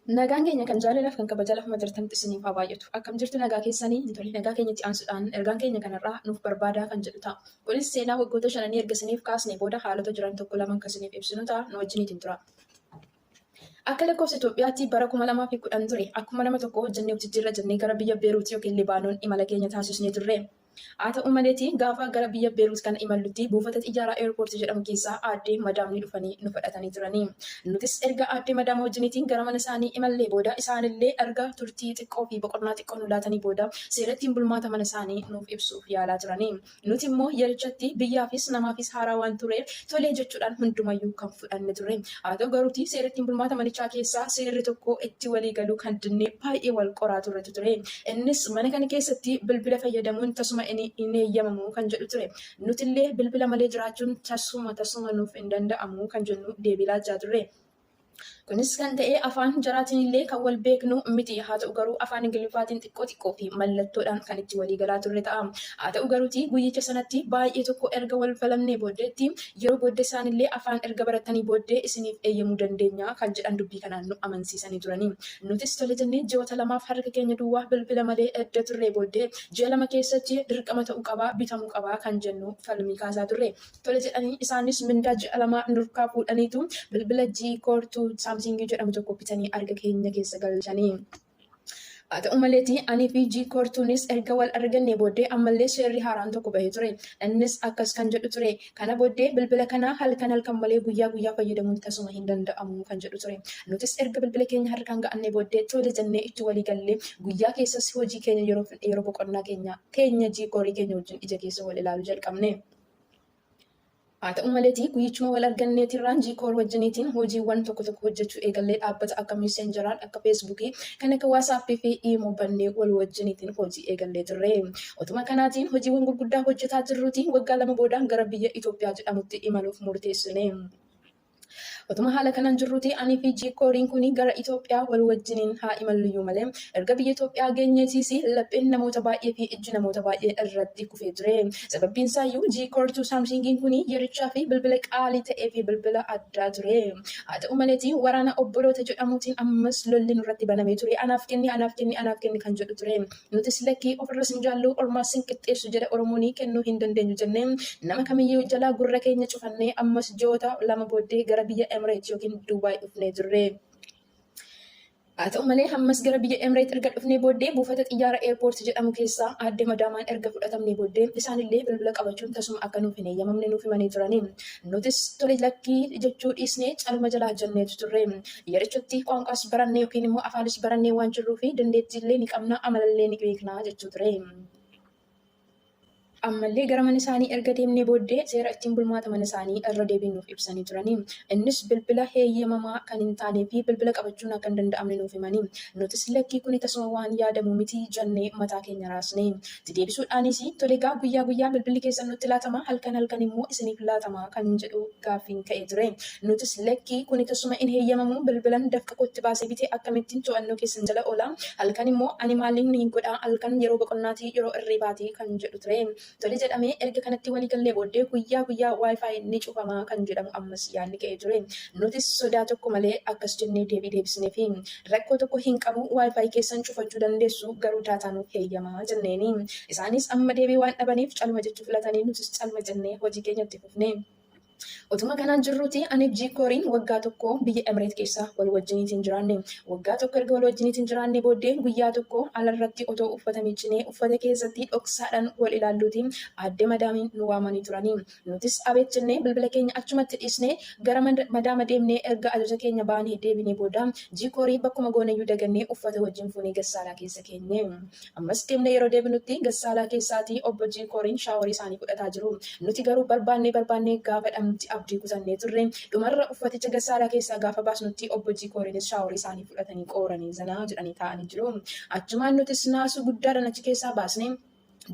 Nagaan keenya kan jaalalaaf kan kabajaa lafuma jirtanitti isiniif haa baay'atu. Akkam jirtu nagaa keessanii? Hin tole nagaa keenyatti aansuudhaan ergaan keenya kanarraa nuuf barbaadaa kan jedhu ta'a. Kunis seenaa waggoota shananii erga isiniif kaasnee booda haalota jiran tokko lamaan kan isiniif ibsinu ta'a nu wajjiniitiin tura. Akka lakkoofsa Itoophiyaatti bara 2010 ture. Akkuma nama tokko hojjennee of jijjiirra jennee gara biyya Beeruut yookiin Libaanoon imala keenya taasisnee turre. Haa ta'u maleeti gaafa gara biyya Beeruut kana imallutti buufata xiyyaaraa Airport jedhamu keessaa aaddee madaamni dhufanii nu fudhatanii turani. Nutis erga aaddee madaama wajjiniitiin gara mana isaanii imallee booda isaanillee erga turtii xiqqoo fi boqonnaa xiqqoo nu laatanii booda seera ittiin bulmaata mana isaanii nuuf ibsuuf yaalaa turani. Nuti immoo yerichatti biyyaafis namaafis haaraa waan tureef tolee jechuudhaan hundumayyuu kan fudhanne turre. Haa ta'u garuuti seera ittiin bulmaata manichaa keessaa seerri tokko itti walii galuu kan dinne baay'ee wal qoraa turretu ture. Innis mana kana keessatti bilbila fayyadamuun tasuma hin eeyyamamu kan jedhu ture. Nutillee bilbila malee jiraachuun tasuma tasuma nuuf hin danda'amu kan jennu deebii laachaa turre. Kunis kan ta'e afaan jaraatiin illee kan wal beeknu miti. Haa ta'u garuu afaan Ingiliffaatiin xiqqoo xiqqoo fi mallattoodhaan kan itti walii galaa turre ta'a. Haa ta'u garuuti guyyicha sanatti baay'ee tokko erga wal falamnee booddeetti yeroo booddee isaanillee afaan erga baratanii booddee isiniif eeyyamuu dandeenya kan jedhan dubbii kanaan nu amansiisanii turani. Nutis tole jennee ji'oota lamaaf harka keenya duwwaa bilbila malee edda turree booddee ji'a 2 keessatti dirqama ta'uu qaba bitamuu qaba kan jennu falmii kaasaa turre. Tole jedhanii isaanis mindaa ji'a lamaa nurkaa fuudhaniitu bilbila G Core 2 Samsung jedhamu tokko bitanii harka keenya keessa galchanii. Haa ta'u maleeti anii fi G Core 2nis erga wal argannee booddee ammallee seerri haaraan tokko bahee ture. Innis akkas kan jedhu ture. Kana booddee bilbila kana halkan halkan malee guyyaa guyyaa fayyadamuun tasuma hin danda'amu kan jedhu ture. Nutis erga bilbila keenya harkaan ga'annee booddee tole jennee itti walii gallee guyyaa keessas hojii keenya yeroo yeroo boqonnaa keenya keenya G Core keenya wajjin ija keessa wal ilaaluu jalqabne. Haa ta'u maleeti guyyichuma wal arganneetirraan G-Core wajjiniitiin hojiiwwan tokko tokko hojjechuu eegallee dhaabbata akka Messengeraan akka Facebookii kan akka WhatsApp fi Imo bannee wal wajjiniitiin hojii eegallee turre. Otuma kanaatiin hojiiwwan gurguddaa hojjetaa jirruuti waggaa 2 booda gara biyya Itoophiyaa jedhamutti imaluuf murteessine. Otuma haala kanaan jirruuti anii fi G-Kooriin kun gara Itoophiyaa wal wajjiniin haa imalluyyuu malee erga biyya Itoophiyaa geenyeetiis lapheen namoota baay'ee fi ijji namoota baay'ee irratti kufee ture. Sababbiin isaayyuu G-Core 2 Samsungiin kun yerichaa fi bilbila qaalii ta'ee fi bilbila addaa ture. Haa ta'u maleeti waraana obboloota jedhamuutiin ammas lolli nurratti banamee ture. Anaaf kenni, anaaf kenni, anaaf kenni kan jedhu ture. Nutis lakkii ofirras hin jaallu ormaas hin qixxeessu jedha Oromoon kennuu hin dandeenyu jennee nama kamiyyuu jalaa gurra keenya cufannee ammas ji'oota 2 booddee gara biyya Emreet yookiin Duubaay dhufnee turre. Haa ta'u malee ammas gara biyya Emreet erga dhufnee booddee buufata xiyyaara Airport jedhamu keessaa aadde Madaamaan erga fudhatamnee booddee isaanillee bilbila qabachuun tasuma akka nuuf hin eeyyamamne nuuf himanii turani. Nutis tole lakkii jechuu dhiisnee caluma jalaa jenneetu turre. Yerichatti qaanqaas barannee yookiin immoo afaanis barannee waan jirruufi dandeettiillee ni qabna amalallee ni beekna jechuu ture. Ammallee gara mana isaanii erga deemnee booddee seera ittiin bulmaata mana isaanii irra deebiin nuuf ibsanii turani. Innis bilbila heeyyamamaa kan hin taanee fi bilbila qabachuun akka hin danda'amne nuuf himani. Nutis lakkii kuni tasuma waan yaadamu miti jennee mataa keenya raasne. Itti deebisuudhaanis tole egaa guyyaa guyyaa bilbilli keessan nutti laatama halkan halkan immoo isiniif laatama kan jedhu gaaffiin ka'ee ture. Nutis lakkii kuni tasuma hin heeyyamamu bilbilan dafqa kootti baasee bite akkamittiin to'annoo keessan jala oola halkan immoo ani maaliin godha halkan yeroo boqonnaati yeroo irriibaati kan jedhu ture. Tole jedhamee erga kanatti walii gallee booddee guyyaa guyyaa wifi ni cufama kan jedhamu ammas yaadni ka'ee ture. Nutis sodaa tokko malee akkas jennee deebii deebisneefi. Rakkoo tokko hin qabu wifi keessan cufachuu dandeessu garuu daataa nuuf heeyyamaa jenneeni. Isaanis amma deebii waan dhabaniif caluma jechuu filatanii nutis caluma jennee hojii keenya itti fufne. Otuma kanaan jirruuti aniif G-Kooriin waggaa tokko biyya Emireet keessa wal wajjiniitiin jiraanne. Waggaa tokko erga wal wajjiniitiin jiraanne booddee guyyaa tokko alarratti otoo uffata miiccinee uffata keessatti dhoksaadhaan wal ilaalluuti aadde madaamiin nu waamanii turanii. Nutis abeet jennee bilbila keenya achumatti dhiisnee gara madaama deemnee erga ajaja keenya baanee deebinee booda G-Koorii bakkuma gooneyyuu dagannee uffata wajjin fuunee gassaalaa keessa keenye. Ammas deemnee yeroo deebinutti gassaalaa keessaatii obbo G. Kooriin shaaworii isaanii fudhataa jiru. Nuti garuu barbaannee barbaannee gaafa dhabnutti abdii kutannee turre. Dhumarra uffaticha gassaalaa keessaa gaafa baasnutti obbo G. Kooriinis shaaworii isaanii fudhatanii qooranii zanaa jedhanii taa'anii jiru. Achumaan nutis naasuu guddaadhaan achi keessaa baasne.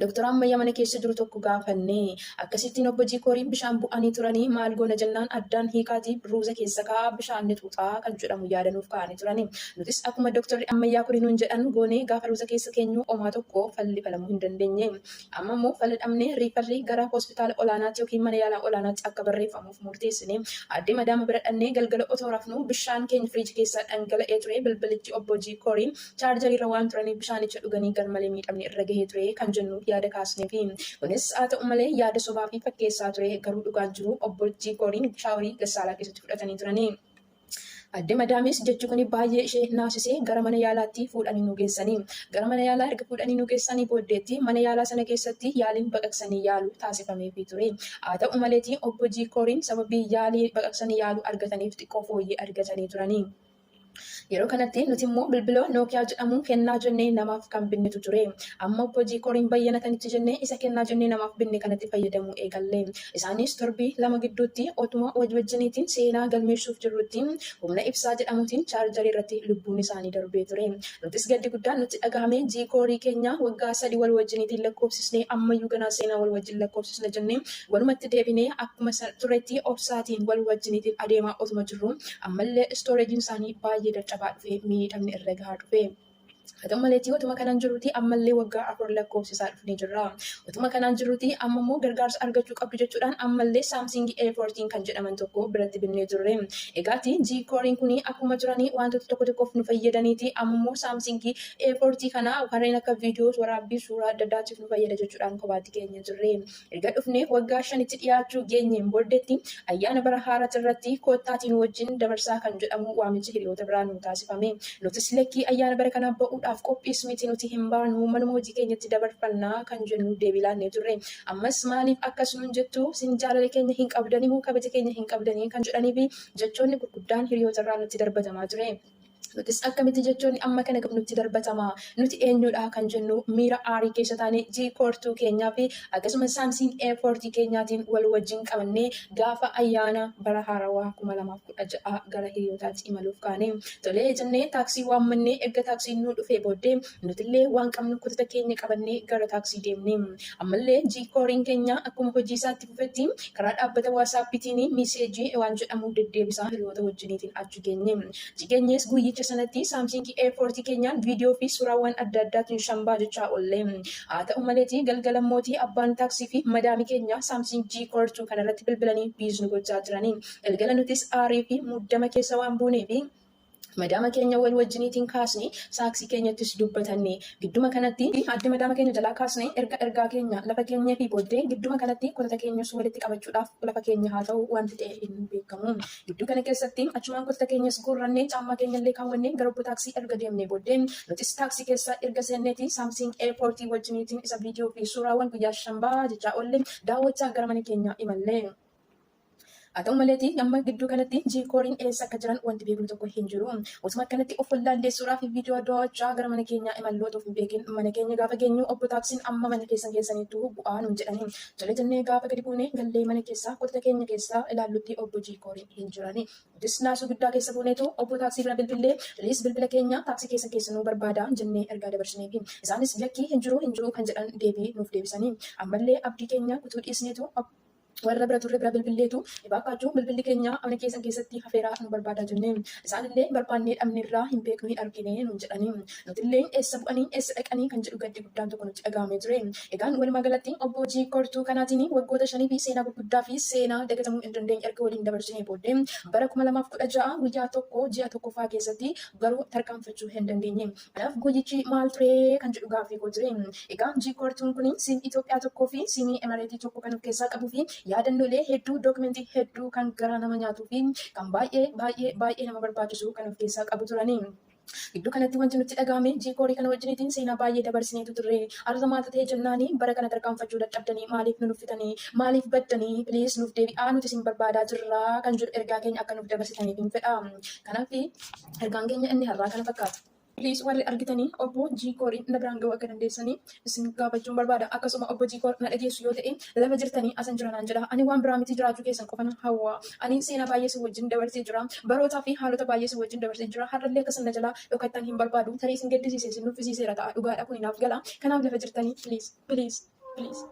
Doktora ammayyaa mana keessa jiru tokko gaafanne. Akkasittiin obbo Jiikooriin bishaan bu'anii turanii maal goona jennaan addaan hiikaatii ruuza keessa kaa'aa bishaan ni xuuxaa kan jedhamu yaada nuuf kaa'anii turani. Nutis akkuma doktorri ammayyaa kuni nuun jedhan goonee gaafa ruuza keessa keenyu omaa tokko falli falamuu hin dandeenye. Amma immoo fala dhabnee riifarrii gara hospitaala olaanaatti yookiin mana yaalaa olaanaatti akka barreeffamuuf murteessine. Aaddee Madaama bira dhannee galgala otoo rafnuu bishaan keenya firiiji keessaa dhangala'ee ture bilbilichi obbo Jiikooriin chaarjarii irra waan turaniif bishaanicha dhuganii garmalee miidhamni irra gahee ture kan jennu yaada kaasneefi. Kunis haa ta'u malee yaada sobaa fi fakkeessaa ture garuu dhugaan jiru obbo Jiikooriin shaaworii gassaalaa keessatti fudhatanii turani. Adde Madaamis jechi kuni baay'ee ishee naasisee gara mana yaalaatti fuudhanii nu geessanii. Gara mana yaalaa erga fuudhanii nu geessanii booddeetti mana yaalaa sana keessatti yaaliin baqaqsanii yaaluu taasifameefii ture. Haa ta'u maleeti obbo Jiikooriin sababii yaalii baqaqsanii yaaluu argataniif xiqqoo fooyyee argatanii turani. Yeroo kanatti nuti immoo bilbila Nookiyaa jedhamu kennaa jennee namaaf kan binnetu ture. Amma obbo Jiikooriin bayyanatanitti jennee isa kennaa jennee namaaf binne kanatti fayyadamuu eegalle. Isaanis torbii 2 gidduutti otuma wajwajjiniitiin seenaa galmeessuuf jirrutti humna ibsaa jedhamuutiin chaarjarii irratti lubbuun isaanii darbee ture. Nutis gaddi guddaan nutti dhagahame Jiikoorii keenya waggaa 3 wal wajjiniitiin lakkoofsisnee ammayyuu ganaa seenaa wal wajjin lakkoofsisna jennee walumatti deebinee akkuma turetti obsaatiin wal wajjiniitiin adeemaa otuma jirruu Ammallee istooreejiin isaanii baay'ee dadhabaa dhufe, miidhamni irra gahaa dhufe. Haa ta'u maleetii otuma kanaan jirruuti ammallee waggaa 4 lakkoofsisaa dhufnee jirra. Otuma kanaan jirruuti amma immoo gargaarsa argachuu qabdu jechuudhaan ammallee Samsung A14 kan jedhaman tokko biratti binnee jirre. Egaati G-Core'n kun akkuma jiranii wantoota tokko tokkoof nu fayyadaniiti amma immoo Samsung A40 kana warreen akka viidiyoo waraabbii suuraa adda addaatiif nu fayyada jechuudhaan kophaatti keenya jirre. Erga dhufnee waggaa shanitti dhiyaachuu geenyeen booddeetti ayyaana bara haaraati irratti koottaatii nu wajjin dabarsaa kan jedhamu waamichi hiriyoota biraa nuu taasifame. Nutis lakkii ayyaana bara kanaa ba'uudhaaf qophiis miti nuti hin baanu manuma hojii keenyatti dabarfanna kan jennu deebii laannee turre. Ammas maaliif akkas nuun jettu sin jaalala keenya hin qabdanii moo kabaja keenya hin qabdanii kan jedhanii fi jechoonni gurguddaan hiriyoota irraa nutti darbatamaa ture. Nutis akkamitti jechoonni amma kana gahu nutti darbatama? Nuti eenyudha kan jennu miira aarii keessa taane G koortuu keenyaa fi akkasumas Samsung A40 keenyaatiin wal wajjin qabannee gaafa ayyaana bara haarawaa 2016 gara hiriyootaatti imaluuf kaane. Tolee jennee taaksii waammannee erga taaksiin nu dhufee booddee nutillee waan qabnu kutata keenya qabannee gara taaksii deemne. Ammallee G kooriin keenya akkuma hojii isaatti fufetti karaa dhaabbata waasaappiitiin miiseejii waan jedhamu deddeebisaa hiriyoota wajjiniitiin achi geenye. Achi geenyees guyyicha sanatti Samsung A40 keenyaan viidiyoo fi suuraawwan adda addaatiin shambaa jechaa oolle. Haa ta'u maleeti galgala mootii abbaan taaksii fi madaami keenya Samsung G Core 2 kanarratti bilbilanii biiz nu gochaa jirani. Galgala nutis aarii fi muddama keessa waan buuneefi madaama keenya wal wajjiniitiin kaasne saaksii keenyattis dubbatanne. Gidduma kanatti adde madaama keenya jalaa kaasne erga ergaa keenya lafa keenyee fi booddee gidduma kanatti kotata keenyas walitti qabachuudhaaf lafa keenya haa ta'u wanti ta'e hin beekamu. Gidduu kana keessatti achumaan kotata keenyas guurrannee caammaa keenyallee kaawwannee gara obbo taaksii erga deemnee booddee nutis taaksii keessa erga seenneeti Samsung A40 wajjiniitiin isa viidiyoo fi suuraawwan guyyaa shambaa jechaa oolle daawwachaa gara mana keenyaa imalle. Haa ta'u maleeti amma gidduu kanatti G-kooriin eessa akka jiran wanti beeknu tokko hin jiru. Osuma akkanatti of wallaallee suuraa fi viidiyoo daawwachaa gara mana keenyaa imalluu otoo hin beekin mana keenya gaafa geenyu obbo taaksiin amma mana keessan keessaniittuu bu'aa nuun jedhani. Tole jennee gaafa gadi buune gallee mana keessaa kotata keenya keessaa ilaallutti obbo G-kooriin hin jirani. Nutis naasuu guddaa keessa buuneetu obbo taaksii bira bilbillee please bilbila keenya taaksii keessan keessa nuu barbaada jennee ergaa dabarsineefi. Isaanis lakkii hin jiru hin jiru kan jedhan deebii nuuf deebisani. Ammallee abdii keenya kutuu dhiisneetu warra bira turre bira bilbilleetu baakkaachuu bilbilli keenya mana keessan keessatti hafeeraa nu barbaadaa jenne. Isaanillee barbaannee dhabneerraa hin beeknu hin argine nuun jedhani. Nutillee eessa bu'anii eessa dhaqanii kan jedhu gaddi guddaan tokko nutti dhaga'amee ture. Egaan walumaa galatti obbo G. Kortuu kanaatiin waggoota shanii fi seenaa gurguddaa fi seenaa dagatamuu hin dandeenye erga waliin dabarsinee booddee bara 2016 guyyaa tokko ji'a tokkoffaa keessatti garuu tarkaanfachuu hin dandeenye. Kanaaf guyyichi maal ture kan jedhu gaaffii koo ture. Egaa G Koortuun kun siim Itoophiyaa tokkoo fi siimii Emireetii tokko kan of keessaa qabuu fi yaadannoolee hedduu dookimentii hedduu kan garaa nama nyaatuu fi kan baay'ee baay'ee baay'ee nama barbaachisu kan of keessaa qabu turani. Gidduu kanatti wanti nutti dhaga'ame G Koorii kana wajjiniitiin seenaa baay'ee dabarsineetu turre. Har'a maaltu ta'e jennaani bara kana tarkaanfachuu dadhabdanii maaliif nu nuffitanii maaliif baddanii please nuuf deebi'aa nuti isin barbaadaa jirra kan jedhu ergaa keenya akka nuuf dabarsitaniif hin fedha. Kanaaf ergaan keenya inni har'aa kana fakkaata. Please warri argitanii obbo Jiikooriin na biraan ga'uu akka dandeessanii isin gaafachuun barbaada. Akkasuma obbo Jiikoor na dhageessu yoo ta'e lafa jirtanii asan jira naan jedha. Ani waan biraa miti jiraachuu keessan qofan hawwa. Ani seenaa baay'ee isin wajjin dabarsee jira. Barootaa fi haalota baay'ee isin wajjin dabarsee jira. Har'allee akka isin na jalaa dhokattan hin barbaadu. Tarii isin gaddisiise isin nuffisiiseera ta'a. Dhugaadha kuni naaf gala. Kanaaf lafa jirtanii please please please.